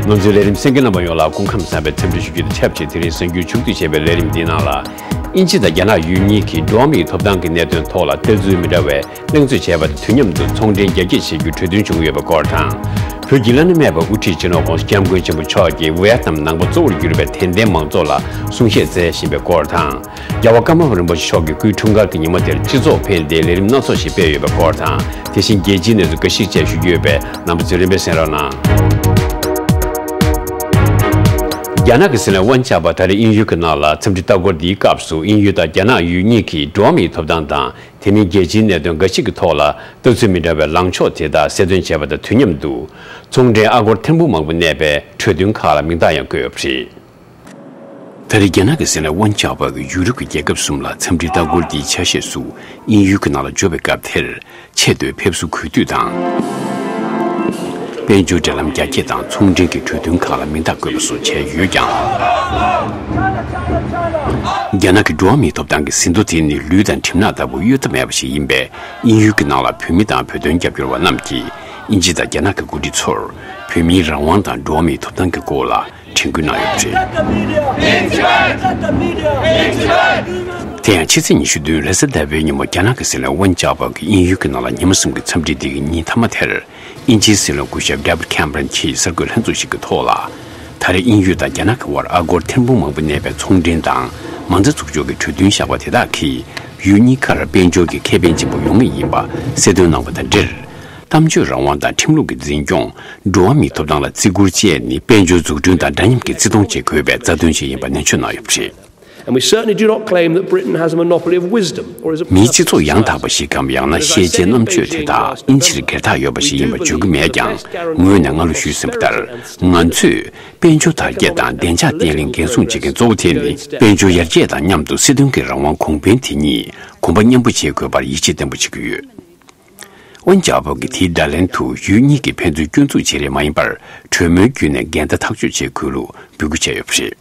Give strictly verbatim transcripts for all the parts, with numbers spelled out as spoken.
ང་ཚོའི་ལས་རིམ་གསན་མཁན་རྣམ་པ་ཡོངས་ལ་སྐུ་ཁམས་བཟང་བའི་འཚམས་འདྲི་ཞུ་རྒྱུ་དང་ཆབས་ཅིག་དེ་རིང་གཟའ་འཁོར་ཆུ་ཚོད་བཅུ་བཞི་པའི་ལས་རིམ་འདིའི་ནང་ལ། དབྱིན་ཇི་དང་རྒྱ་ནག་ཡུལ་གཉིས་ཀྱིས་འགྲོ་བ་མིའི་ཐོབ་ཐང་གི་གནད་དོན་ཐོག་ལ་ལྟ་ཚུལ་མི་འདྲ་བའི་གླེང་རྩོད་བྱས་པ་དང་དུས་མཉམ་དུ་ཚོང་འབྲེལ་རྒྱ་སྐྱེད་བྱེད་རྒྱུའི་གྲོས་མཐུན་བྱུང་ཡོད་པའི་སྐོར་དང་། བོད་ཀྱི་བླ་ན་མེད་པའི་དབུ་ཁྲིད་སྤྱི་ནོར་༧གོང་ས་༧སྐྱབས་མགོན་ཆེན་པོ་མཆོག་གིས་ཝེ་ཏི་ནམ་ནང་པ་གཙོ་བོར་གྱུར་པའི་དད་ལྡན་མང་ཚོགས་ལ་གསུང་བཤད་སྩལ་བཞིན་པའི་སྐོར་དང་། རྒྱལ་བ་ཀརྨ་པ་རིན་པོ་ཆེ་མཆོག་གི་སྐུའི་འཁྲུངས་སྐར་གྱི་ཉིན་མོ་དེར་སྤྱི་ཚོགས་ཕན་བདེའི་ལས་རིམ་སྣ་ཚོགས་ཤིག་སྤེལ་ཡོད་པའི་སྐོར་དང་། དེ་བཞིན་རྒྱལ་སྤྱིའི་གནས་ཚུལ་འགའ་ཞིག་བཅས་ཞུ་རྒྱུ་ཡོད་པས། རྣམ་པ་ཚོས་རིམ་པས་གསན་རོགས་གནང་། རྒྱ་ནག་གི་སྲིད་བློན་ཝུན་ཅཱ་པ་ད་རེས་དབྱིན་ཡུལ་གྱི་ནང་ལ་འཚམས་འདྲི་ལྟ་སྐོར་འདིའི་སྐབས་སུ། དབྱིན་ཡུལ་དང་རྒྱ་ནག་ཡུལ་གཉིས་ཀྱིས་འགྲོ་བ་མིའི་ཐོབ་ཐང་དང་། དེ་མིན་རྒྱལ་སྤྱིའི་གནད་དོན་འགའ་ཞིག་གི་ཐོག་ལ་ལྟ་ཚུལ་མི་འདྲ་བའི་ལངས་ཕྱོགས་དེ་དག་གསལ་སྟོན་བྱས་པ་དང་དུས་མཉམ་དུ། ཚོང་འབྲེལ་ཨ་སྒོར་ཐེར་འབུམ་མང་པོ་གནས་པའི་གྲོས་མཐུན་ཁག་ལ་མིང་རྟགས་ཡང་བཀོད་ཡོད་པ་རེད། ད་རེས་རྒྱ་ནག་གི་སྲིད་བློན་ཝུན་ཅཱ་པ་གིས་ཡུ་རོབ་ཀྱི་རྒྱལ་ཁབ་གསུམ་ལ་འཚམས་འདྲིའི་ལྟ་སྐོར་འདིའི་ཆ་ཤས་སུ་དབྱིན་ཡུལ་གྱི་ནང་ལ་འབྱོར་བའི་སྐབས་དེར། ཆེད་དུ་ཕེབས་བསུ་གུས་འདུད་དང་། དཔལ་འབྱོར་འབྲེལ་ལམ་རྒྱ་སྐྱེད་དང་ཚོང་འབྲེལ་གྱི་གྲོས་མཐུན་ཁག་ལ་མིང་རྟགས་བཀོད་པ་སོགས་བྱས་ཡོད་ཀྱང་། རྒྱ་ནག་གི་འགྲོ་བ་མིའི་ཐོབ་ཐང་གི་ཟིན་ཐོ་དེ་ནི་ལུས་དང་གྲིབ་ནག་ལྟ་བུ་གཡོལ་ཐབས་མེད་པ་ཞིག་ཡིན་པས། དབྱིན་ཡུལ་གྱི་ནང་ལ་བོད་མི་དང་བོད་དོན་རྒྱབ་སྐྱོར་བ་རྣམས་ཀྱིས་དབྱིན་ཇི་དང་རྒྱ་ནག་གི་འགོ་ཁྲིད་ཚོར་བོད་མིའི་རང་དབང་དང་འགྲོ་བ་མིའི་ཐོབ་ཐང་གི་སྐོར་ལ་དྲན་སྐུལ་གནང་ཡོད་པ་རེད། དེ་ཡང་ཕྱི་ཚེས་ཉི་ཤུ་བདུན་རེས་གཟའ་ཟླ་བའི་ཉིན་མོ་རྒྱ་ནག་གི་སྲིད་བློན་ཝུན་ཅཱ་པ་གིས་དབྱིན་ཡུལ་གྱི་ནང་ལ་ཉི་མ་གསུམ་གྱི་འཚམས་འདྲི་འདི་གི་ཉིན་མཐའ་མ་དེར། དབྱིན་ཇིའི་སྲིད་བློན་སྐུ་ཞབས་David Cameron གྱིས་གསར་འགོད་ལྷན་ཚོགས་ཤིག་གི་ཐོག་ལ། ད་རེས་དབྱིན་ཡུལ་དང་རྒྱ་ནག་གི་དབར་ཨ་སྒོར་ཐེར་འབུམ་མང་པོ་གནས་པའི་ཚོང་འབྲེལ་དང་མ་རྩ་འཛུགས་ཕྱོགས་ཀྱི་གྲོས་མཐུན་བཞག་པ་དེ་དག་གིས་ཡུལ་གཉིས་ཀར་དཔལ་འབྱོར་གྱི་ཁེ་ཕན་ཆེན་པོ་ཡོང་ངེས་ཡིན་པ་གསལ་སྟོན་གནང་བ་དང་འབྲེལ། གཏམ་བརྗོད་རང་དབང་དང་ཁྲིམས་ལུགས་ཀྱི་འཛིན་སྐྱོང་། འགྲོ་བ་མིའི་ཐོབ་ཐང་ལ་བརྩི་བཀུར་བཅས་ནི་དཔལ་འབྱོར་འཛུགས་སྐྲུན་དང་འདྲ་མཉམ་གྱི་བརྩི་མཐོང་བྱེད་དགོས་པའི་རྩ་དོན་ཞིག་ཡིན་པ་ནན་བརྗོད་གནང་ཡོད་པ་རེད། And we certainly do not claim that Britain has a monopoly of wisdom or is a མིའི་སྤྱི་ཚོགས་ཡང་དག་པ་ཞིག་གམ། ཡང་ན་ཤེས་བྱའི་རྣམ་དཔྱོད་དེ་དག་དབྱིན་ཇིར་སྒེར་བདག་ཡོད་པ་ཞིག་ཡིན་པ་བརྗོད་ཀྱི་མེད་ཀྱང་། ངོས་ནས་སྔ་ལོ་ཞུས་ཟིན་པ་ལྟར། ང་ཚོས་དཔལ་འབྱོར་དར་རྒྱས་དང་བདེ་འཇགས་བརྟན་ལྷིང་འགན་སྲུང་བྱེད་མཁན་གཙོ་བོ་དེ་ནི། དཔལ་འབྱོར་ཡར་རྒྱས་དང་མཉམ་དུ་སྲིད་དོན་གྱི་རང་དབང་གོང་འཕེལ་དེ་གཉིས་གོམ་པ་མཉམ་སྤོ་བྱེད་དགོས་པར་ཡིད་ཆེས་བརྟན་པོ་བྱེད་ཀྱི་ཡོད། ཝུན་ཅཱ་པོ་གིས་དེའི་བརྡ་ལན་དུ། ཡུལ་གཉིས་ཀྱི་ཕན་ཚུན་སྐྱོན་འཛུགས་བྱེད་རེས་མ་ཡིན་པར། གྲོས་མོལ་བརྒྱུད་ནས་འགལ་ཟླ་ཐག་གཅོད་བྱེད་དགོས་ལུགས་འབོད་སྐུལ་བྱས་ཡོད་པ་རེད།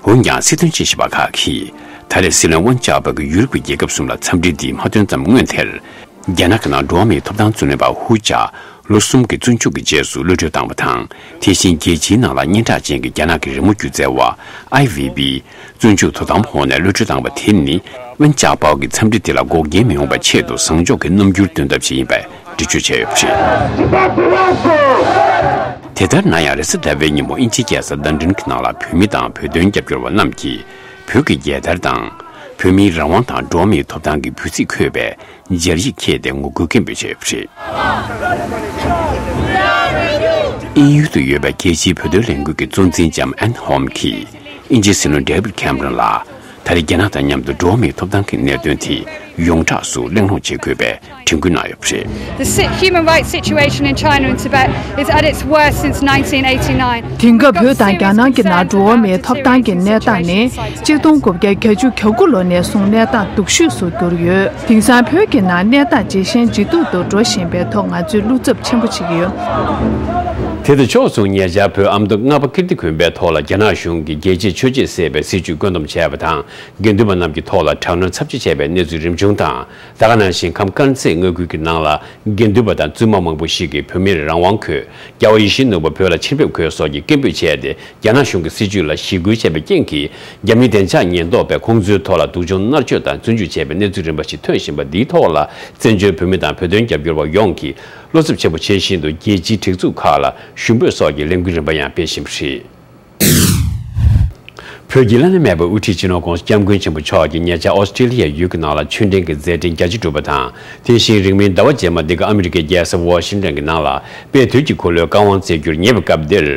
འོན་ཀྱང་། སྲིད་དོན་དཔྱད་ཞིབ་པ་ཁག་གིས། ད་རེས་སྲིད་བློན་ཝུན་ཅཱ་པོ་གིས་ཡུ་རོབ་ཀྱི་རྒྱལ་ཁབ་གསུམ་ལ་འཚམས་འདྲི་འདི་མ་ཐོན་ཙམ། སྔོན་དེར། རྒྱ་ནག་གི་ནང་འགྲོ་བ་མིའི་ཐོབ་ཐང་རྩོད་ལེན་པ་ཧུའུ་ཅཱ་ལོ་གསུམ་གྱི་བཙོན་འཇུག་གི་རྗེས་སུ་གློད་གྲོལ་བཏང་བ་དང་། དེ་བཞིན་རྒྱལ་སྤྱིའི་ནང་ལ་སྙན་གྲགས་ཅན་གྱི་རྒྱ་ནག་གི་རི་མོ་སྒྱུ་རྩལ་བ་ཨའི་ཝེ་བི་བཙོན་འཇུག་དོ་དམ་འོག་ནས་གློད་གྲོལ་བཏང་བ་དེ་ནི། ཝུན་ཅཱ་པའོ་གི་འཚམས་འདྲི་དེ་ལ་འགོག་རྐྱེན་མི་ཡོང་བའི་ཆེད་དུ་བཟང་ཕྱོགས་ཀྱི་རྣམ་འགྱུར་སྟོན་ཐབས་ཤིག་ཡིན་པའི་འགྲེལ་བརྗོད་བྱས་ཡོད་པ་རེད། དེ་ལྟར་ན་ཡང་། རེས་གཟའ་ཟླ་བའི་ཉིན་མོ་དབྱིན་ཇིའི་རྒྱལ་ས་ལན་ཀྲན་གྱི་ནང་ལ་བོད་མི་དང་བོད་དོན་རྒྱབ་སྐྱོར་བ་རྣམས་ཀྱིས་བོད་ཀྱི་རྒྱལ་དར་དང་། བོད་མིའི་རང་དབང་དང་འགྲོ་བ་མིའི་ཐོབ་ཐང་གི་འབོད་ཚིག་འཁོད་པའི་སྦྱར་ཡིག་འཁྱེར་ཏེ་ངོ་རྒོལ་སྐད་འབོད་བྱས་ཡོད་པ་རེད། དབྱིན་ཡུལ་དུ་ཡོད་པའི་རྒྱལ་སྤྱིའི་བོད་དོན་ལས་འགུལ་གྱི་གཙོ་འཛིན་ལྕམ་ཨན་ཧོམ་གྱིས་དབྱིན་ཇིའི་སྲིད་བློན་ཌེ་བིད་ཁེམ་རོན་ལ། ད་རེས་རྒྱ་ནག་དང་མཉམ་དུ་འགྲོ་བ་མིའི་ཐོབ་ཐང་གི་གནད་དོན་དེ་ཡོངས་གྲགས་སུ་གླེང་སློང་བྱེད་དགོས་པའི་དྲན་སྐུལ་གནང་ཡོད་པ་རེད། The si- human rights situation in China and Tibet is at its worst since nineteen eighty-nine. དེང་སྐབས་བོད་དང་ནང་གི་ནང་འགྲོ་བ་མིའི་ཐོབ་ཐང་གི་གནས་སྟངས་ནི་གཅིག་སྟོང་དགུ་བརྒྱ་བརྒྱད་ཅུ་གྱ་དགུ་ལོ་ནས་བཟུང་གནས་སྟངས་སྡུག་ཤོས་སུ་གྱུར་ཡོད། དེང་སང་བོད་ཀྱི་ནང་གནས་སྟངས་ཇེ་ཞན་ཇེ་སྡུག་ཏུ་འགྲོ་བཞིན་པའི་ཐོག་ང་ཚོས་བློ་འཚབ་ཆེན་པོ་བྱེད་ཀྱི་ཡོད། དེ་དང་ཕྱོགས་མཚུངས། ཉེ་ཆར་བོད་ཨ་མདོ་རྔ་པ་ཀིརྟི་དགོན་པའི་ཐོག་ལ་རྒྱ་ནག་གཞུང་གིས་རྒྱལ་གཅེས་ཆོས་གཅེས་ཟེར་བའི་སྲིད་བྱུས་བཀོད་འདོམས་བྱས་པ་དང་། དགེ་འདུན་པ་རྣམས་ཀྱི་ཐོག་ལ་དྲག་གནོན་ཚབས་ཆེ་བྱས་པའི་གནས་ཚུལ་རིམ་བྱུང་དང་། ད་ག་ནང་བཞིན་ཁམས་དཀར་མཛེས་མངའ་ཁུལ་གྱི་ནང་ལ་དགེ་འདུན་པ་དང་བཙུན་མ་མང་པོ་ཞིག་གིས་བོད་མིར་རང་དབང་དགོས། རྒྱལ་བ་ཡིད་བཞིན་ནོར་བུ་བོད་ལ་ཕྱིར་ཕེབས་དགོས་སོགས་ཀྱི་སྐད་འབོད་བྱས་ཏེ། རྒྱ་ནག་གཞུང་གི་སྲིད་བྱུས་ལ་ཞི་རྒོལ་བྱས་པའི་རྐྱེན་གྱིས། རྒྱ་མིའི་བདེ་འཇགས་ཉེན་རྟོག་པས་ཁོང་ཚོའི་ཐོག་ལ་སྡུག་སྦྱོང་མནར་གཅོད་དང་བཙོན་འཇུག་བྱས་པའི་གནས་ཚུལ་རིམ་པ་ཞིག་ཐོན་བཞིན་པ་འདིའི་ཐོག་ལ། བཙན་བྱོལ་བོད་མི་དང་བོད་དོན་རྒྱབ་སྐྱོར་བ་ཡོངས་ཀྱིས་བློ་འཚབ་ཆེན་པོ་བྱེད་བཞིན་དུ། རྒྱལ་སྤྱིའི་སྒྲིག་འཛུགས་ཁག་ལ་ཞུ་འབོད་སོགས་ཀྱི་ལས་འགུལ་རིམ་པ་ཡང་སྤེལ་བཞིན་པ་རེད། བོད་ཀྱི་བླ་ན་མེད་པའི་དབུ་ཁྲིད་སྤྱི་ནོར་༧གོང་ས་༧སྐྱབས་མགོན་ཆེན་པོ་མཆོག་གིས་ཉེ་ཆར་ཨོ་སི་ཀྲི་ལི་ཡའི་ཡུལ་གྱི་ནང་ལ་ཆོས་འབྲེལ་གྱི་མཛད་འཕྲིན་རྒྱ་ཆེར་གྲུབ་པ་དང་། དེ་བཞིན་རིང་མིན་ཟླ་བ་རྗེས་མ་འདི་ག་ཨ་མི་རི་ཀའི་རྒྱལ་ས་ཝ་ཤིང་ཏོན་གྱི་ནང་ལ་དཔལ་དུས་ཀྱི་འཁོར་ལོའི་བཀའ་དབང་སྩལ་རྒྱུར་ཉེ་བའི་སྐབས་འདིར།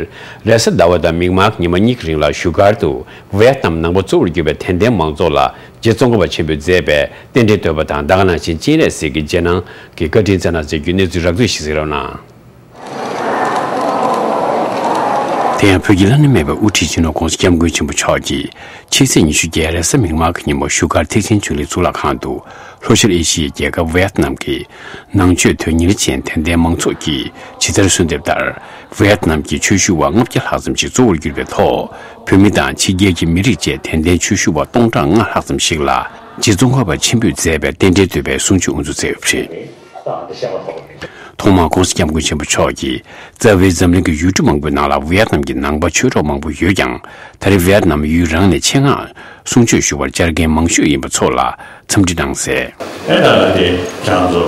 རེས་གཟའ་ཟླ་བ་དང་མིག་དམར་ཉི་མ་གཉིས་ཀྱི་རིང་ལ་བཞུགས་སྒར་དུ་ཝེ་ཏི་ནམ་ནང་པ་གཙོ་བོར་གྱུར་པའི་དད་ལྡན་མང་ཚོགས་ལ་རྗེ་ཙོང་ཁ་པ་ཆེན་པོས་མཛད་པའི་རྟེན་འབྲེལ་བསྟོད་པ་དང་། ད་ག་ནང་བཞིན་སྤྱན་རས་གཟིགས་ཀྱི་རྗེས་གནང་གི་བཀའ་དྲིན་སྩལ་གནང་མཛད་རྒྱུའི་གནས་ཚུལ་རགས་བསྡུས་ཤིག་གཟིགས་རོགས་གནང་། དེ་ཡང་བོད་ཀྱི་བླ་ན་མེད་པའི་དབུ་ཁྲིད་སྤྱི་ནོར་༧གོང་ས་༧སྐྱབས་མགོན་ཆེན་པོ་མཆོག་གིས་ཕྱི་ཚེས་ཉི་ཤུ་བརྒྱད་རེས་གཟའ་མིག་དམར་གྱི་ཉིན་མོ་བཞུགས་སྒར་ཐེག་ཆེན་ཆོས་གླིང་གཙུག་ལག་ཁང་དུ། ལྷོ་ཤར་ཨེ་ཤི་ཡའི་རྒྱལ་ཁབ་ཝེ་ཏི་ནམ་གྱི་ནང་ཆོས་དོན་གཉེར་ཅན་དད་ལྡན་མང་ཚོགས་ཀྱིས་ཇི་ལྟར་གསོལ་འདེབས་ལྟར། ཝེ་ཏི་ནམ་གྱི་ཆོས་ཞུ་བ་ལྔ་བརྒྱ་ལྷག་ཙམ་ཞིག་གཙོ་བོར་གྱུར་པའི་ཐོག་བོད་མི་དང་ཕྱི་རྒྱལ་གྱི་མི་རིགས་བཅས་དད་ལྡན་ཆོས་ཞུ་བ་སྟོང་ཕྲག་ལྔ་ལྷག་ཙམ་ཞིག་ལ་རྗེ་ཙོང་ཁ་པ་ཆེན་པོས་མཛད་པའི་རྟེན་འབྲེལ་བསྟོད་པའི་གསུང་ཆོས་དབུ་འཛུགས་མཛད་ཡོད་པ་རེད། ཐོག་མར་༸གོང་ས་༸སྐྱབས་མགོན་ཆེན་པོ་མཆོག་གིས་རྩ་བའི་འཛམ་གླིང་གི་ཡུལ་གྲུ་མང་པོའི་ནང་ལ་ཝི་ཡེད་ནམ་གྱི་ནང་པ་ཆོས་གྲོགས་མང་པོ་ཡོད་ཀྱང་། ད་རེས་ཝི་ཡེད་ནམ་ཡུལ་རང་ནས་ཆེད་མངགས་གསུང་ཆོས་ཞུ་བར་བཅར་མཁན་མང་ཤོས་ཡིན་པ་ཚོ་ལ་འཚམས་འདྲི་གནང་གསལ། ཨེ་ད་ལྟ་དེ་ཁྱེད་རང་ཚོ་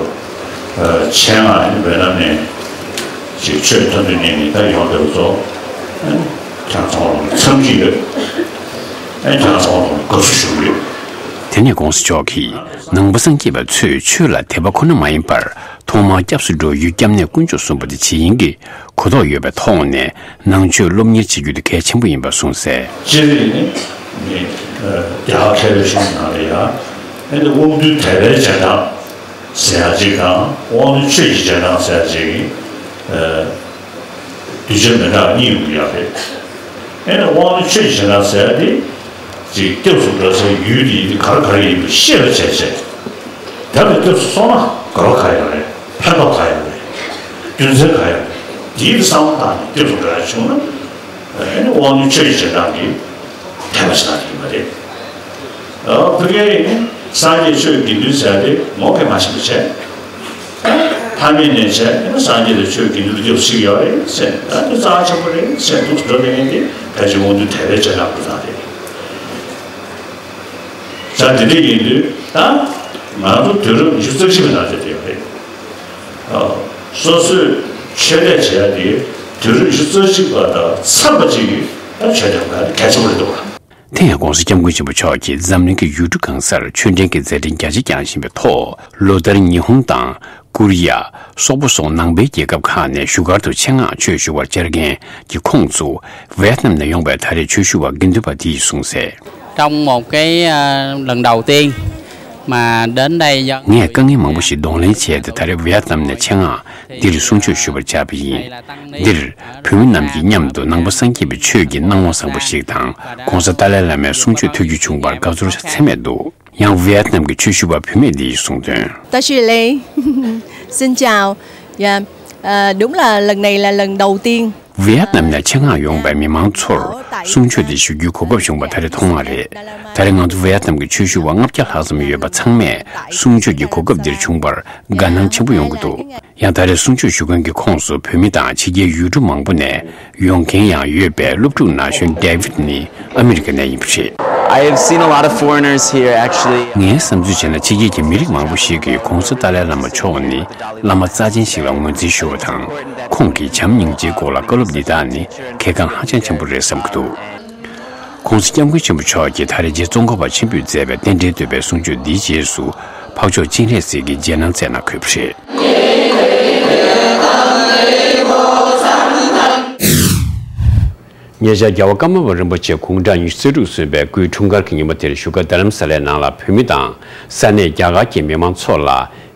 ཆེད་མངགས་ཝི་ཡེད་ནམ་ནས་ཅིག་ཆོས་ཐོན་དུས་ནས་ནི་ད་ཡོང་བསྡད་པ་ཚོ་ཁྱེད་རང་ཚོ་ལ་འཚམས་འདྲི་ཡོད། ཨེ་ཁྱེད་རང་ཚོ་ལ་དགའ་བསུ་ཞུ་གི་ཡོད། དེ་ནས་༸གོང་ས་མཆོག་གིས་ནང་པ་སངས་རྒྱས་པ་ཚོས་ཆོས་ལ་དད་པ་ཁོ་ན་མ་ཡིན་པར། ཐོག་མར་སྐྱབས་སུ་འགྲོ་ཡུལ་སྐྱབས་གནས་དཀོན་མཆོག་གསུམ་པོ་དེ་ཇི་ཡིན་གྱི་གོ་རྟོགས་ཡོད་པའི་ཐོག་ནས་ནང་ཆོས་སློབ་གཉེར་བྱེད་རྒྱུ་དེ་གལ་ཆེན་པོ་ཡིན་པ་གསུངས་གསལ། སྤྱིར་ནི་ནི་རྒྱ་གར་མཁས་པའི་གཞུང་ནང་ལ་ཡང་ཨེ་འདི་དབང་རྟུལ་དད་པའི་རྗེས་འབྲང་ཟེར་ཡ་གཅིག་དང་དབང་རྣོན་ཆོས་ཀྱི་རྗེས་འབྲང་ཟེར་ཡ་གཅིག་གི་དུས་ཆེན་མི་འདྲ་བ་གཉིས་ཡོང་གི་ཡོད་རེད། ཨེ་ནི་དབང་རྣོན་ཆོས་ཀྱི་རྗེས་འབྲང་ཟེར་ཡ་དེ། ཅིག་སྐྱབས་སུ་འགྲོ་སའི་ཡུལ་དེ་ཡིན་ག་རེ་ག་རེ་ཡིན་པ་ཤེས་པ་བྱས་བྱས། དེ་ལ་སྐྱབས་སུ་སོང་ན་དགོས་པ་ག་ཡོད་རེད། ཕན་ཐོགས་ག་ཡོད་རེད། རྒྱུ་མཚན་ག་ཡོད་རེད། དེའི་བསམ་བློ་བཏང་ནས་སྐྱབས་སུ་འགྲོ་ཡ་བྱུང་ན། ཨེ་ནི་དབང་རྣོན་ཆོས་ཀྱི་རྗེས་འབྲང་གི་དད་པ་བྱེད་སྟངས་ཡིན་པ་རེད། ཨ་ཕ་གིའི་སངས་རྒྱས་ཆོས་དགེ་འདུན་ཟེར་ཏེ་ངོ་སྐད་མ་ཤེས་པ་བྱས། ཕ་མེས་ནས་བྱས་ཨེ་ནི་སངས་རྒྱས་དང་ཆོས་དགེ་འདུན་ལ་སྐྱབས་སུ་མཆི་གི་ཡོད་རེད་ཟེར། ད་དེ་རྩ་ཆེན་པོ་རེད་ཟེར་འདུག་འགྲོ་བསྡད་མཁན་དེ་ཕལ་ཆེར་དབང་རྣོན་དད་པའི་རྗེས་འབྲང་དེ་རེད། ད་དེ་འདྲ་ཡིན་དུས་ད་ང་ཚོ་དུས་རབས་ཉི་ཤུ་རྩ་གཅིག་པའི་ནང་ཚུད་ཡོད་རེད། ཨ་སོ་སོས་ཆོས་དད་བྱེད་ཡ་དེ་དུས་རབས་ཉི་ཤུ་རྩ་གཅིག་པ་དང་འཚམས་པ་ཅིག་གིས་ད་ཆོས་དད་པ་གལ་ཆེན་པོ་རེད་འདུག་བ། དེ་ཡང་༸གོང་ས་༸སྐྱབས་མགོན་ཆེན་པོ་མཆོག་གིས་འཛམ་གླིང་གི་ཡུལ་གྲུ་གང་སར་ཆོས་འབྲེལ་གྱི་མཛད་འཕྲིན་རྒྱ་ཆེ་བསྐྱངས་བཞིན་པའི་ཐོག་ལོ་ལྟར་ཉི་ཧོང་དང་ཀོ་རི་ཡ། སོག་པོ་སོགས་ནང་པའི་རྒྱལ་ཁབ་ཁག་ནས་བཞུགས་སྒར་དུ་ཆེད་མངགས་ཆོས་ཞུ་བར་བཅར་མཁན་གྱི་ཁོངས་སུ་ཝི་ཡེད་ནམ་ནས་ཡོང་པའི་ད་རེས་ཆོས་ཞུ་བ་དགེ་འདུན་པ་དེས་གསུངས་གསལ། Trong một cái ờ, lần đầu tiên mà đến đây do ངས་དཀའ་ངལ་མང་པོ་ཞིག་གདོང་ལེན་བྱས་ཏེ་ད་རེས་ཝི་ཡེད་ནམ་ནས་ཆེད་མངགས་འདིར་གསུང་ཆོས་ཞུ་བར་བཅར་བ་ཡིན། འདིར་བོད་མི་རྣམས་ཀྱིས་མཉམ་དུ་ནང་པ་སངས་རྒྱས་པའི་ཆོས་ཀྱི་གནང་བ་བཟང་པོ་ཞིག་དང་༸གོང་ས་ཏཱ་ལའི་བླ་མའི་གསུང་ཆོས་ཐོས་རྒྱུ་བྱུང་བར་དགའ་ཚོར་ཚད་མེད་འདུག་ཡང་ཝི་ཡེད་ནམ་གྱི་ཆོས་ཞུ་བ་བུད་མེད་འདིས་གསུངས་དོན། Tashi Lei. Xin chào. Dạ, à, đúng là lần này là lần đầu tiên. ཝི་ཡེད་ནམ་ནས་ཆེད་མངགས་ཡོང་པའི་མི་མང་ཚོར་གསུང་ཆོས་དེ་ཞུ་རྒྱུའི་གོ་སྐབས་བྱུང་བ་ད་རེས་མཐོང་བ་རེད། ད་རེས་ང་ཚོ་ཝི་ཡེད་ནམ་གྱི་ཆོས་ཞུ་བ་ལྔ་བརྒྱ་ལྷག་ཙམ་ཡོད་པ་ཚང་མས་གསུང་ཆོས་ཀྱི་གོ་སྐབས་འདིར་བྱུང་བར་དགའ་སྣང་ཆེན་པོ་ཡོང་གི་འདུག་ཡང་ད་རེས་གསུང་ཆོས་ཞུ་མཁན་གྱི་ཁོངས་སུ་བོད་མི་དང་ཕྱི་རྒྱལ་ཡུལ་གྲུ་མང་པོ་ནས་ཡོང་མཁན་ཡང་ཡོད་པས། སློབ་ཕྲུག་ན་གཞོན་David་ནི་ཨ་མི་རི་ཀ་ནས་ཡིན་པ་རེད། I have seen a lot of foreigners here actually. ངའི་བསམ་ཚུལ་བྱས་ན་ཕྱི་རྒྱལ་གྱི་མི་རིགས་མང་པོ་ཞིག་གིས་༸གོང་ས་ཏཱ་ལའི་བླ་མ་མཆོག་ནི་བླ་མ་རྩ་ཆེན་ཞིག་ལ་ངོས་འཛིན་ཞུ་བ་དང་། ཁོང་གིས་བྱམས་སྙིང་རྗེའི་སྐོར་ལ་བཀའ་སློབ་འདི་དག་ནི་གལ་འགངས་ཧ་ཅང་ཆེན་པོ་རེད་བསམ་གྱི་འདུག ༸གོང་ས་༸སྐྱབས་མགོན་ཆེན་པོ་མཆོག་གིས་ད་རེས་རྗེ་ཙོང་ཁ་པ་ཆེན་པོས་མཛད་པའི་རྟེན་འབྲེལ་བསྟོད་པའི་གསུང་ཆོས་འདིའི་རྗེས་སུ་འཕགས་མཆོག་སྤྱན་རས་གཟིགས་ཀྱི་རྗེས་གནང་སྩལ་གནང་དགོས་པ་རེད། ཉེ་ཆར་རྒྱལ་བ་ཀརྨ་པ་རིན་པོ་ཆེ་དགུང་གྲངས་ཉི་ཤུ་རྩ་དྲུག་སོན་པའི་སྐུའི་འཁྲུངས་སྐར་གྱི་ཉིན་མོ་དེར་བཞུགས་སྒར་རྡ་རམ་ས་ལའི་ནང་ལ་བོད་མི་དང་ས་གནས་རྒྱ་གར་གྱི་མི་མང་ཚོ་ལ་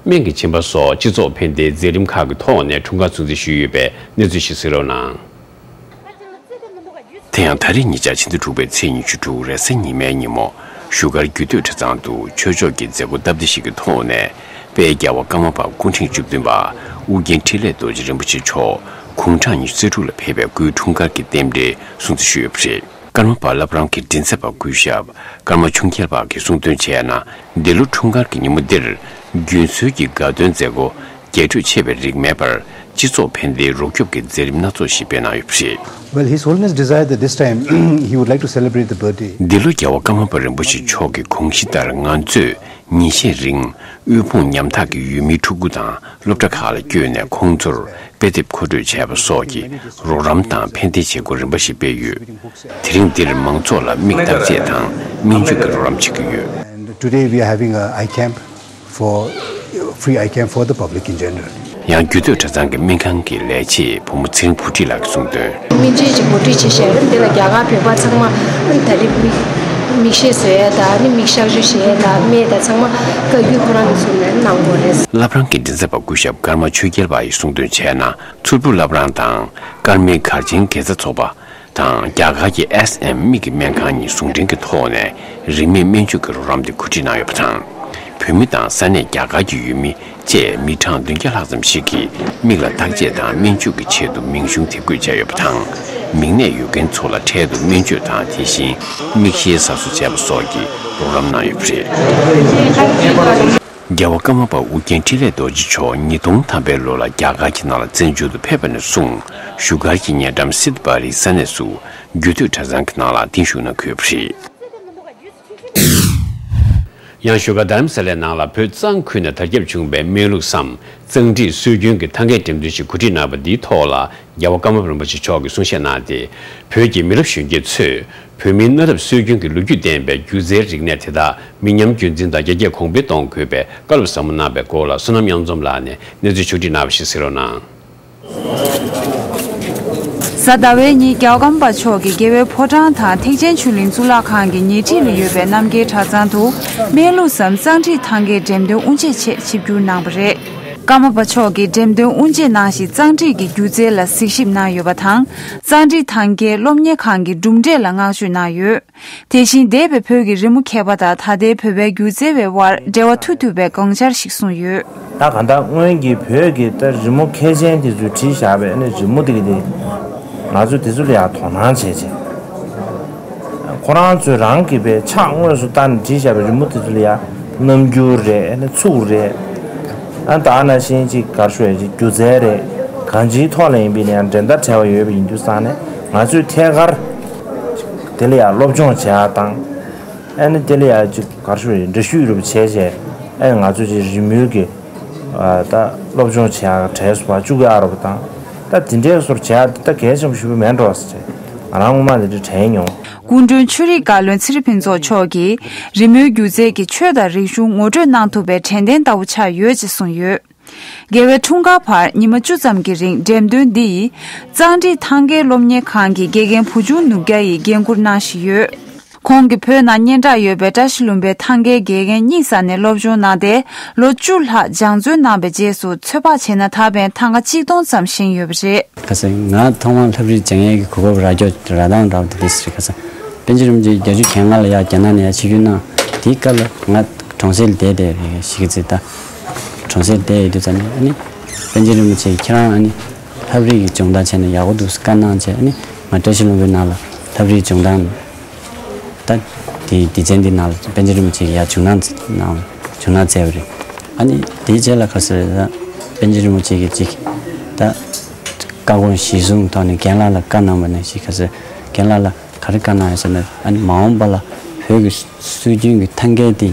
སྨན་གྱི་སྦྱིན་པ་སོགས་སྤྱི་ཚོགས་ཕན་བདེའི་མཛད་རིམ་ཁག་གི་ཐོག་ནས་འཁྲུངས་སྐར་སྲུང་བརྩི་ཞུས་ཡོད་པའི་གནས་ཚུལ་ཞིག་གཟིགས་རོགས་གནང་། དེ་ཡང་ད་རེས་ཉེ་ཆར་ཕྱི་ཟླ་དྲུག་པའི་ཚེས་ཉི་ཤུ་དྲུག་རེས་གཟའ་ཉི་མའི་ཉིན་མོ་བཞུགས་སྒར་རྒྱུད་སྟོད་གྲྭ་ཚང་དུ་ཆོས་ཕྱོགས་ཀྱི་མཛད་སྒོ་སྟབས་བདེ་ཞིག་གི་ཐོག་ནས་དཔལ་རྒྱལ་བ་ཀརྨ་པ་སྐུ་ཕྲེང་བཅུ་བདུན་པ་ཨུ་རྒྱན་འཕྲིན་ལས་རྡོ་རྗེ་རིན་པོ་ཆེ་མཆོག་དགུང་གྲངས་ཉི་ཤུ་རྩ་དྲུག་ལ་ཕེབས་པའི་སྐུའི་འཁྲུངས་སྐར་གྱི་རྟེན་འབྲེལ་སྲུང་བརྩི་ཞུས་ཡོད་པ་རེད། ཀརྨ་པ་བླ་བྲང་གི་མགྲིན་ཚབ་པ་སྐུ་ཞབས་ཀརྨ་ཆོས་རྒྱལ་ལགས་ཀྱིས་གསུངས་དོན་བྱས་ན། འདི་ལོ་འཁྲུངས་སྐར་གྱི་ཉིན་མོ་འདིར་རྒྱུན་སྲོལ་གྱི་དགའ་སྟོན་མཛད་སྒོ་རྒྱས་སྤྲོས་ཆེ་བའི་རིགས་མེད་པར་སྤྱི་ཚོགས་ཕན་བདེའི་རོགས་སྐྱོབ་ཀྱི་མཛད་རིམ་སྣ་ཚོགས་ཤིག་སྤེལ་གནང་ཡོད་པ་རེད། Well, His Holiness desired that this time he would like to celebrate the birthday. འདི་ལོ་རྒྱལ་བ་ཀརྨ་པ་རིན་པོ་ཆེ་མཆོག་གི་དགོངས་གཞི་ལྟར་ང་ཚོས་ཉིན་ཤས་རིང་དབུལ་ཕོངས་ཉམ་ཐག་གི་ཡུལ་མིའི་ཕྲུ་གུ་དང་སློབ་གྲྭ་ཁག་ལ་བསྐྱོད་ནས་ཁོང་ཚོར་དཔེ་དེབ་མཁོ་སྤྲོད་བྱས་པ་སོགས་ཀྱི་རོགས་རམ་དང་ཕན་བདེའི་བྱེད་སྒོ་རིམ་པ་ཞིག་སྤེལ་ཡོད། དེ་རིང་འདིར་མང་ཚོགས་ལ་མིག་བརྟག་དཔྱད་དང་སྨན་བཅོས་ཀྱི་རོགས་རམ་བྱེད་ཀྱི་ཡོད། And today we are having a eye camp for free eye camp for the public in general. ཡང་རྒྱུད་སྟོད་གྲྭ་ཚང་གི་སྨན་ཁང་གི་ལས་བྱེད་བུ་མོ་ཚེ་རིང་བུ་ཁྲིད་ལགས་ཀྱིས་གསུངས་དོན། སྨན་བཅོས་ཀྱི་གོ་སྒྲིག་བྱེད་བཞིན་རེད། འདི་ལ་རྒྱ་གར་བོད་པ་ཚང་མ་ད་རེས་མིག་མིག་ཤེལ་བཟོ་ཡས་དང་ནི་མིག་གཤག་བཅོས་བྱེད་ཡས་དང་སྨན་དང་ཚང་མ་བཀའ་བརྒྱུད་ཁོ་རང་གིས་ཚུགས་ནས་གནང་དགོས་རེད། བླ་བྲང་གི་མགྲིན་ཚབ་པ་སྐུ་ཞབས་ཀརྨ་ཆོས་རྒྱལ་པ་ཡིས་གསུངས་དོན་བྱས་ན། མཚུར་ཕུ་བླ་བྲང་དང་ཀརྨའི་གར་ཆེན་དགེ་རྩ་ཚོགས་པ་དང་རྒྱ་གར་གྱི་ཨེས་ཨེམ་མིག་གི་སྨན་ཁང་གཉིས་ཟུང་འབྲེལ་གྱི་ཐོག་ནས་རིན་མེད་སྨན་བཅོས་ཀྱི་རོགས་རམ་དེ་གོ་སྒྲིག་གནང་ཡོད་པ་དང་། བོད་མི་དང་ས་གནས་རྒྱ་གར་གྱི་ཡུལ་མི་བཅས་མི་གྲངས་བདུན་བརྒྱ་ལྷག་ཙམ་ཞིག་གིས་མིག་ལ་བརྟག་དཔྱད་དང་སྨན་བཅོས་ཀྱི་ཆེད་དུ་མིང་གཞུང་དེབ་འགོད་བྱས་ཡོད་པ་དང་། མིག་ནད་ཡོད་མཁན་ཚོ་ལ་འཕྲལ་དུ་སྨན་བཅོས་དང་དེ་བཞིན་མིག་ཤེལ་གསར་བཟོ་བྱས་པ་སོགས་ཀྱི་རོགས་རམ་གནང་ཡོད་པ་རེད། རྒྱལ་བ་ཀརྨ་པ་ཨུ་རྒྱན་འཕྲིན་ལས་རྡོ་རྗེ་མཆོག་ཉིས་སྟོང་ཐམ་པའི་ལོ་ལ་རྒྱ་གར་གྱི་ནང་ལ་བཙན་བྱོལ་དུ་ཕེབས་པ་ནས་བཟུང་བཞུགས་སྒར་གྱི་ཉེ་འགྲམ་སིད་པ་རི་ས་གནས་སུ་རྒྱུད་སྟོད་གྲྭ་ཚང་གི་ནང་ལ་རྟིང་བཞུགས་གནང་གི་ཡོད་པ་རེད། ཡང་བཞུགས་སྒར་རྡ་རམ་ས་ལའི་ནང་ལ་བོད་གཙང་ཁུལ་ནས་དར་ཁྱབ་བྱུང་བའི་སྨན་ལུགས་སམ་གཙང་ཁྲིད་སྲོལ་རྒྱུན་གྱི་ཐང་གའི་འགྲེམས་སྟོན་ཞིག་གོ་སྒྲིག་གནང་བ་འདིའི་ཐོག་ལ། རྒྱལ་བ་ཀརྨ་པ་རིན་པོ་ཆེ་མཆོག་གིས་གསུང་བཤད་གནང་སྟེ། བོད་ཀྱི་མི་རབས་གཞོན་སྐྱེས་ཚོས་བོད་མིའི་གནའ་རབས་སྲོལ་རྒྱུན་གྱི་ལོ་རྒྱུས་ལྡན་པའི་སྒྱུ་རྩལ་རིག་གནས་དེ་དག་མི་ཉམས་རྒྱུན་འཛིན་དང་རྒྱ་སྐྱེད་གོང་འཕེལ་གཏོང་དགོས་པའི་བཀའ་སློབ་ཟབ་མོ་གནང་བའི་སྐོར་ལ། བསོད་ནམས་དབྱངས་འཛོམས་ལགས་ནས་གནས་ཚུལ་ཕྱོགས་བསྒྲིགས་གནང་བ་ཞིག་གསན་རོགས་གནང་། གཟའ་ཟླ་བའི་ཉིན་རྒྱལ་བ་ཀརྨ་པ་མཆོག་གིས་རྒྱལ་བའི་ཕོ་བྲང་དང་ཐེག་ཆེན་ཆོས་གླིང་གཙུག་ལག་ཁང་གི་ཉེ་འཁྲིས་ལ་ཡོད་པའི་རྣམ་རྒྱལ་གྲྭ་ཚང་དུ་སྨན་ལུགས་སམ་གཙང་ཁྲིད་ཐང་གའི་འགྲེམས་སྟོན་དབུ་འབྱེད་ཆེད་ཆིབས་བསྒྱུར་གནང་བ་རེད། ཀརྨ་པ་མཆོག་གིས་འགྲེམས་སྟོན་དབུ་འབྱེད་གནང་ཞིང་། གཙང་ཁྲིད་ཀྱི་སྒྱུ་རྩལ་ལ་གཟིགས་ཞིབ་གནང་ཡོད་པ་དང་། གཙང་ཁྲིད་ཐང་གའི་སློབ་གཉེར་ཁང་གི་གྲུབ་འབྲས་ལ་བསྔགས་བརྗོད་གནང་ཡོད། དེ་བཞིན་འདས་པའི་བོད་ཀྱི་རི་མོ་མཁས་པ་དང་ད་ལྟའི་བོད་པའི་སྒྱུ་རྩལ་བའི་དབར་འབྲེལ་བ་མཐུད་ཐུབ་པའི་དགོངས་འཆར་ཞིག་གསུངས་ཡོད། ད་གང་ལྟར་སྔོན་གྱི་བོད་ཀྱི་ད་རི་མོ་མཁས་ཅན་དེ་ཚོས་བྲིས་བཞག་པའི་ཨ་ནི་རི་མོ་དེ་གི་དེ་ང་ཚོས་དེ་ཚོ་ལ་ཡང་དོ་སྣང་བྱས་བྱས། ཁོ་རང་ཚོས་རང་གི་པའི་ཕྱག་དངོས་སུ་བཏང་ནས་བྲིས་བཞག་པའི་རི་མོ་དེ་ཚོ་ལ་ཡང་རྣམ་འགྱུར་རེད། ཨ་ནི་ཚུགས་རེད། ཨ་ནི་ད་ཨ་ན་ཤིང་ཅིག་གར་ཤོད་ཅིག་སྒྱུ་རྩལ་རེད། གང་ཅིའི་ཐོག་ལ་ཡིན་པའི་ནའང་འགྲན་ཟླ་བྲལ་བ་ཡོད་པ་ཡིན་དུས་ཙང་ནས་ང་ཚོས་ཐད་ཀར་དེ་ལ་ཡང་སློབ་སྦྱོང་བྱེད་ཡག་དང་། ཨ་ནི་དེ་ལ་ཡང་ཅིག་གར་ཤོད་ཅིག་འདྲ་བཤུས་རུབ་བྱས་བྱས་ཨ་ནི་ང་ཚོས་ཅིག་རི་མོའི་གི་ད་སློབ་སྦྱོང་བྱེད་ཡག་གྲས་སུ་བ་བཅུག་གི་ཨ་རོ་བ་དང་། ད་དེ་འདྲའི་སོར་བྱེད་ཡག་ད་གལ་ཆེན་པོ་ཞེ་པོ་མེད་འགྲོ་ཟེར། ང་རང་སྔོན་མ་དེ་འདྲ་དྲན་མྱོང་། སྐུ་མགྲོན་ཆོས་རིག་བཀའ་བློན་ཚེ་རིང་ཕུན་ཚོགས་མཆོག་གིས་རི་མོའི་སྒྱུ་རྩལ་གྱིས་ཆོས་དང་རིག་གཞུང་ངོ་སྤྲོད་གནང་ཐུབ་པའི་དྲན་རྟེན་ལྟ་བུ་ཆགས་ཡོད་ཅེས་གསུངས་ཡོད། རྒྱལ་བའི་འཁྲུངས་སྐར་བར་ཉི་མ་བཅུ་ཙམ་གྱི་རིང་འགྲེམས་སྟོན་འདི་ཡི་གཙང་ཁྲིད་ཐང་གའི་སློབ་གཉེར་ཁང་གི་དགེ་རྒན་བུ་ཆུང་ནུབ་རྒྱལ་ཡིས་འགན་འཁུར་གནང་བཞིན་ཡོད། ཁོང་གིས་བོད་ནང་སྙན་གྲགས་ཡོད་པའི་བཀྲ་ཤིས་ལྷུན་པོའི་ཐང་གའི་དགེ་རྒན་གཉིས་ས་ནས་སློབ་སྦྱོང་གནང་སྟེ། ལོ་བཅུ་ལྷག་སྦྱང་བརྩོན་གནང་བའི་རྗེས་སུ་ཚོད་དཔག་བྱས་ན་ད་ཕན་ཐང་ག་གཅིག་སྟོང་ཙམ་ཤེས་ཡོད་པ་རེད། ཁ་སང་ང་ཐོག་མར་ལྷ་བྲིས་སྦྱང་ཡས་ཀྱི་གོ་སྐབས་རག་རྒྱུ་རག་སྟངས་འདྲ་བོ་དེ་འདྲ་ཞིག་རེད། ཁ་སང་པཎ་ཆེན་རིན་པོ་ཆེ་བརྒྱད་ཅུ་གྱ་ལྔ་ལ་ཡར་རྒྱ་ནག་ནས་ཡར་ཆིབས་བསྒྱུར་གནང་། དེའི་སྐབས་ལ་ང་གྲོང་གསེབ་ལ་བསྡད་བསྡད་རེད། གཞིས་ཀ་རྩེ་ད་གྲོང་གསེབ་ལ་བསྡད་ཡོད་དུས་ཙམ་ནས་ཨ་ནི་པཎ་ཆེན་རིན་པོ་ཆེ་ཁྱེད་རང་ཨ་ནི་ལྷ་བྲིས་ཀྱི་སྦྱོང་བརྡར་བྱས་ན་ཡག་པོ་འདུག་བཀའ་གནང་བྱས། ཨ་ནི་ང་བཀྲ་ཤིས་ལྷུན་པོའི་ནང་ལ་ལྷ་བྲིས་སྦྱོང་བརྡར་ད་དེའི་སྡེ་ཚན་འདི་ནང་ལ་པཎ་ཆེན་རིན་པོ་ཆེ་གིས་ཡར་བྱུང་གནང་གནང་བྱུང་གནང་མཛད་པ་རེད། ཨ་ནི་དེའི་རྗེས་ལ་ཁ་སང་ད་པཎ་ཆེན་རིན་པོ་ཆེ་གིས་ཅིག་ད་བཀའ་དགོངས་གཞིར་བཟུང་ཐོག་ནས་རྒན་ལགས་ལ་བཀའ་གནང་བ་ནང་བཞིན་ཁ་སང་རྒན་ལགས་ལ་ག་རེ་བཀའ་གནང་ཡོད་ཟེར་ན། ཨ་ནི་མ་འོངས་པ་ལ་བོད་ཀྱི་སྲོལ་རྒྱུན་གྱི་ཐང་གའི་དེ་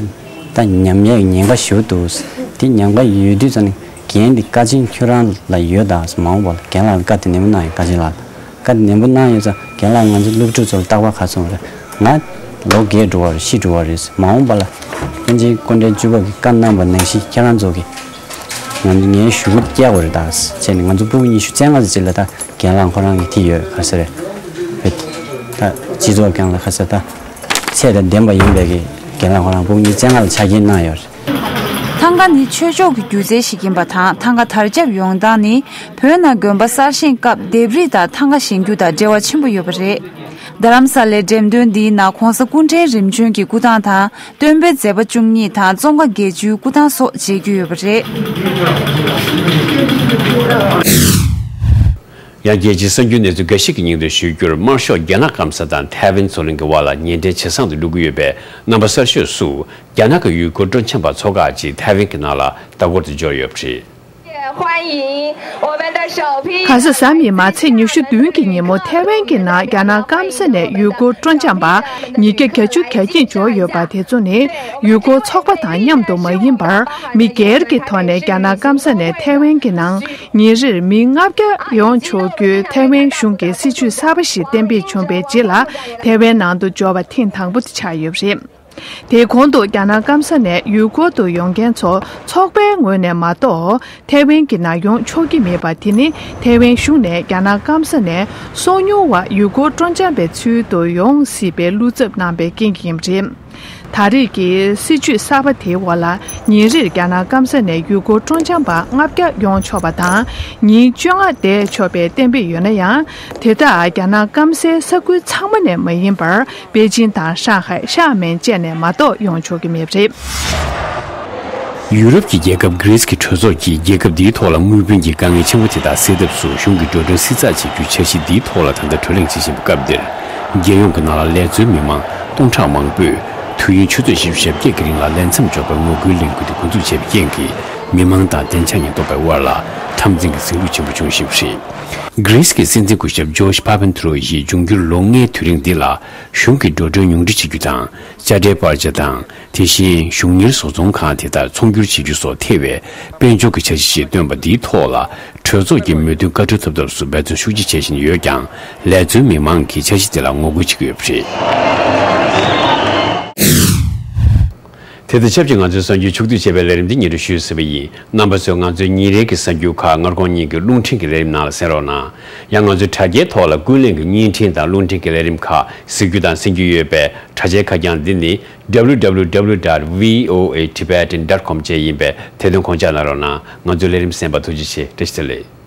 ད་ཉམས་ཡས་ཉེན་ཁ་ཞེ་པོ་འདུག་དེ་ཉེན་ཁ་ཡོད་དུས་ཙང་ནས་རྒན་དེ་བཀའ་དྲིན་ཁྱོད་རང་ལ་ཡོད་ད། མ་འོངས་པ་ལ་རྒན་ལགས་ལ་བཀའ་དེ་ནན་པོ་གནང་ཡོད། བཀའ་དྲིན་ལགས་ལ་བཀའ་དེ་ནན་པོ་གནང་ཡོད་ཙང་རྒན་ལགས་ང་ཚོ་སློབ་ཕྲུག་ཚོ་ལ་རྟག་པར་ག་ཚོད་རེད། ང་ལོ་རྒས་འགྲོ་བ་རེད། ཤི་འགྲོ་བ་རེད། མ་འོངས་པ་ལ་པཎ་ཆེན་སྐུ་ཕྲེང་བཅུ་པ་གིས་བཀའ་གནང་བ་ནང་བཞིན་ཁྱེད་རང་ཚོ་གིས་ང་ངའི་གཞུག་གུ་བཀྱག་དགོས་རེད་ད་བྱས་ནས། ང་ཚོ་ཕྲུ་གུ་ཉི་ཤུ་རྩ་ལྔ་ཙམ་ཅིག་ལ་ད་རྒན་ལགས་ཁོ་རང་གི་དེ་ཡོད། ག་ཟེར་རེད། བོད་ད་སྤྱི་ཚོགས་སྒང་ལ་ག་ཟེར་ད་ཚད་དང་ལྡན་པ་ཡིན་པའི་གི་རྒན་ལགས་ཁོ་རང་ཕྲུ་གུ་ཉི་ཤུ་རྩ་ལྔ་ལ་ཆ་རྐྱེན་གནང་ཡོད་རེད། ཐང་ག་ནི་ཆོས་ཕྱོགས་ཀྱི་སྒྱུ་རྩལ་ཞིག་ཡིན་པ་དང་། ཐང་ག་དར་ཁྱབ་ཡོང་སྟངས་ནི་བོད་ནང་དགོན་པ་གསར་བཞེངས་སྐབས་ལྡེབས་རིས་དང་ཐང་ག་བཞེངས་རྒྱུ་དང་འབྲེལ་བ་ཆེན་པོ་ཡོད་པ་རེད། རྡ་རམ་ས་ལའི་འགྲེམས་སྟོན་འདིའི་ནང་གོང་ས་སྐུ་ཕྲེང་རིམ་བྱོན་གྱི་སྐུ་ཐང་དང་། སྟོན་པའི་མཛད་པ་བཅུ་གཉིས་དང་ཙོང་ཁ་བརྒྱད་ཅུའི་སྐུ་ཐང་སོགས་མཇལ་རྒྱུ་ཡོད་པ་རེད། ཡང་རྒྱལ་སྤྱིའི་གསར་འགྱུར་གནས་ཚུལ་འགའ་ཞིག་གི་སྙིང་དོན་ཞུ་རྒྱུར། དམར་ཤོག་རྒྱ་ནག་སྐམ་ས་དང་ཐའེ་ཝན་མཚོ་གླིང་གི་དབར་ལ་ཉེ་འབྲེལ་ཇེ་བཟང་དུ་འགྲོ་གི་ཡོད་པའི་རྣམ་པ་གསར་ཤོས་སུ། རྒྱ་ནག་གི་ཡུལ་སྐོར་སྤྲོ་འཆམ་པ་ཚོ་ཁག་ཅིག་ཐའེ་ཝན་གྱི་ནང་ལ་ལྟ་སྐོར་དུ་འབྱོར་ཡོད་པ་རེད། 欢迎我们的首批 ག་ས་གཟའ་མིག་དམར་ཚེས་ཉི་ཤུ་བདུན་གྱི་ཉིན་མོ་ཐའེ་ཝན་གྱི་ནང་རྒྱ་ནག་སྐམ་ས་ནས་ཡུལ་སྐོར་སྤྲོ་འཆམ་པ་ཉིས་བརྒྱ་གྱ་བཅུ་གྱ་གཉིས་འབྱོར་ཡོད་པ་དེ་ཚོ་ནི་ཡུལ་སྐོར་ཚོགས་པ་དང་མཉམ་དུ་མ་ཡིན་པར་མི་སྒེར་གྱི་ཐོག་ནས་རྒྱ་ནག་སྐམ་ས་ནས་ཐའེ་ཝན་གྱི་ནང་ཉིན་རེར་མི་ལྔ་བརྒྱ་ཡོང་ཆོག་རྒྱུའི་ཐའེ་ཝན་གཞུང་གི་སྲིད་ཇུས་གསར་པ་ཞིག་གཏན་འབེབས་བྱུང་བའི་རྗེས་ལ་ཐའེ་ཝན་ནང་དུ་འབྱོར་བ་ཐེངས་དང་པོ་དེ་ཆགས་ཡོད་པ་རེད། དེའི་གོང་དུ་རྒྱ་ནག་སྐམ་ས་ནས་ཡུལ་སྐོར་དུ་ཡོང་མཁན་ཚོ་ཚོགས་པའི་ངོས་ནས་མ་གཏོགས་ཐའེ་ཝན་གྱི་ནང་ཡོང་ཆོག་གི་མེད་པ་དེ་ནི་ཐའེ་ཝན་གཞུང་ནས་རྒྱ་ནག་སྐམ་ས་ནས་སོ་ཉུལ་བ་ཡུལ་སྐོར་སྤྲོ་འཆམ་པའི་ཚུལ་དུ་ཡོང་སྲིད་པའི་བློ་འཚབ་གནང་པའི་རྐྱེན་གྱིས་ཡིན་པ་རེད། ད་རེས་ཀྱི་སྲིད་ཇུས་གསར་པ་དེའི་འོག་ལ་ཉིན་རེར་རྒྱ་ནག་སྐམ་ས་ནས་ཡུལ་སྐོར་སྤྲོ་འཆམ་པ་ལྔ་བརྒྱ་ཡོང་ཆོག་པ་དང་ཉིན་བཅོ་ལྔ་བསྡད་ཆོག་པའི་གཏན་འབེབས་ཡོད་ན་ཡང་། དེ་དག་རྒྱ་ནག་སྐམ་སའི་ས་ཁུལ་ཚང་མ་ནས་མ་ཡིན་པར། པེ་ཅིན་དང་ཧྲང་ཧའེ། ཤང་མེན་བཅས་ནས་མ་གཏོགས་ཡོང་ཆོག་གི་མེད་པ་རེད། ཡུ་རོབ་ཀྱི་རྒྱལ་ཁབ་གྷི་རིས་ཀྱི་གྲོས་ཚོགས་ཀྱིས་རྒྱལ་ཁབ་འདིའི་ཐོག་ལ་དངུལ་བུན་གྱི་དཀའ་ངལ་ཆེན་པོ་དེ་དག་སེལ་ཐབས་སུ་གཞུང་གི་འགྲོ་གྲོན་བསྲི་ཚགས་བྱེད་རྒྱུའི་འཆར་གཞི་འདིའི་ཐོག་ལ་ད་ལྟ་བགྲོ་གླེང་བྱེད་བཞིན་པའི་སྐབས་འདིར། རྒྱལ་ཡོངས་ཀྱི་ནང་ལ་ལས་བཟོའི་མི་མང་སྟོང་ཕྲག་མང་པོས་ དུས་ཡུན་ཆུ་ཚོད་བཞི་བཅུ་ཞེ་བརྒྱད་ཀྱི་རིང་ལ་ལས་མཚམས་འཇོག་པའི་ངོ་རྒོལ་གླེང་རྒྱུ་དེ་འགོ་འཛུགས་བྱས་པའི་རྐྱེན་གྱིས། མི་མང་དང་བདེ་འཇགས་ཉེན་རྟོག་པའི་དབར་ལ་འཐབ་འཛིང་གི་འཛིང་རུས་ཆེན་པོ་བྱུང་བཞིན་པ་རེད། གྷི་རིས་ཀྱི་སྲིད་འཛིན་སྐུ་ཞབས་ཇོརྗ་པ་པན་ཐུ་རོ་ཡིས་འབྱུང་འགྱུར་ལོ་ལྔའི་དུས་རིང་འདི་ལ་གཞུང་གི་འགྲོ་གྲོན་ཉུང་འཕྲི་བྱེད་རྒྱུ་དང་། དཔྱ་ཁྲལ་སྤར་ཆ་དང་། དེ་བཞིན་གཞུང་གཉེར་བཟོ་ཚོང་ཁང་དེ་དག་ཚོང་སྒྱུར་བྱེད་རྒྱུ་སོགས་ཐེ་བའི་དཔལ་འབྱོར་གྱི་འཆར་གཞི་ཞིག་བཏོན་པ་འདིའི་ཐོག་ལ། གྲོས་ཚོགས་ཀྱི་མོས་མཐུན་བཀའ་འཁྲོལ་ཐོབ་ཐབས་སུ་འབད་བརྩོན་ཤུགས་ཆེ་བྱེད་བཞིན་ཡོད་ཀྱང་། ལས་བཙུན་མི་མང་གིས་འཆར་གཞི་དེ་ལ་ངོ་རྒོལ་བྱེད་ཀྱི་ཡོད་པ་རེད། དེ་དང་ཆབས་ཅིག་ང་ཚོའི་གསར་འགྱུར་ཕྱོགས་བསྡུས་བྱས་པའི་ལས་རིམ་འདི་སྙན་སྒྲོན་ཞུས་ཟིན་པ་ཡིན། རྣམ་པ་ཚོས་ང་ཚོའི་ཉིན་རེའི་གི་གསར་འགྱུར་ཁག་སྔ་དགོང་ཉིན་གྱི་རླུང་འཕྲིན་གྱི་ལས་རིམ་ནང་ལ་གསན་རོགས་གནང་། ཡང་ང་ཚོའི་དྲ་རྒྱའི་ཐོག་ལ་ཀུན་གླེང་གི་བརྙན་འཕྲིན་དང་རླུང་འཕྲིན་གྱི་ལས་རིམ་ཁག་གཟིགས་རྒྱུ་དང་གསན་རྒྱུ་ཡོད་པས། དྲ་རྒྱའི་ཁ་བྱང་འདི་ནི་W W W dot V O A Tibetan dot com བཅས་ཡིན་པས། དེ་དོན་ཁོང་ཆ་གནང་རོགས་གནང་། ང་ཚོའི་ལས་རིམ་གསན་པར་ཐུགས་རྗེ་ཆེ། བཀྲ་ཤིས་བདེ་ལེགས།